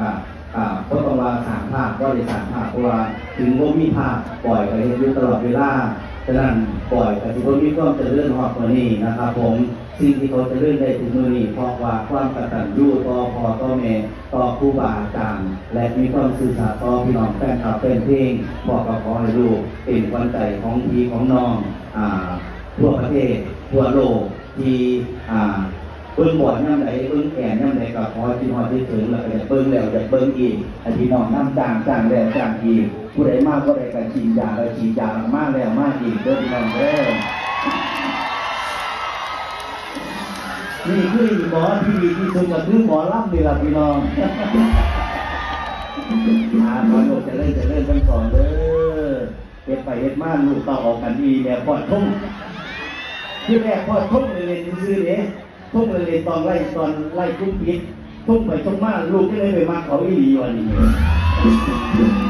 ກະ ກະບໍ່ຕ້ອງວ່າສ້າງພາບ ບໍ່ໄດ້ສ້າງພາບ ເພາະວ່າເຖິງບໍ່ມີພາບ ບອຍກະເຮັດຢູ່ຕະຫຼອດເວລາ. ສະນັ້ນ ບອຍກະຊິບໍ່ມີຄວາມຈະເລີນຮອດມື້ນີ້ນະຄັບຜົມ. ສິ່ງທີ່ເຂົາຈະເລີນໄດ້ທຸກມື້ນີ້ ເພາະວ່າຄວາມກະຕັນຍູຕໍ່ພໍ່ຕໍ່ແມ່ ຕໍ່ຄູບາອາຈານ ແລະ ມີຄວາມຊື່ສັດຕໍ່ພີ່ນ້ອງແຟນຄລັບແຟນເພງ. ພໍ່ກະຂໍໃຫ້ລູກເປັນຂວັນໃຈຂອງພີ່ຂອງນ້ອງ ອາ ທົ່ວປະເທດ ທົ່ວໂລກ ທີ່ ອາ ເບິ່ງບອນຍາມໃດ ເບິ່ງແອນຍາມໃດ ກໍຂໍຄິດຮອດຄິດເຖິງ ແລ້ວກໍຢາກເບິ່ງແລ້ວຢາກເບິ່ງອີກ ໃຫ້ພີ່ນ້ອງນຳຈ້າງ ຈ້າງແລ້ວຈ້າງອີກ. ຜູ້ໃດມາບໍ່ໄດ້ກໍສີດຢາ ກໍສີດຢາ ມາແລ້ວມາອີກເດີພີ່ນ້ອງເດີ. ນີ້ຄືອີ່ໝໍທີ່ດີທີ່ສຸດ ກໍຄືໝໍລຳນີ້ລະພີ່ນ້ອງ. ອາ ຂໍໃຫ້ລູກຈະເລີນ ຈະເລີນທັງສອງເດີ. ເຮັດໄປເຮັດມາ ລູກເຕົ້າເອົາກັນອີ່ແມ່ພອດທົງ. ທີແລກພອດທົງເລ່ນໆຊື່ໆເດ້ ທົງເລ່ນໆ ຕອນໄລ່ ຕອນໄລ່ກຸ່ມປິດ ທົງໄປທົງມາ ລູກຈັ່ງໄດ້ໄປມັກເຂົາອີ່ຫຼີວ່ານີ້.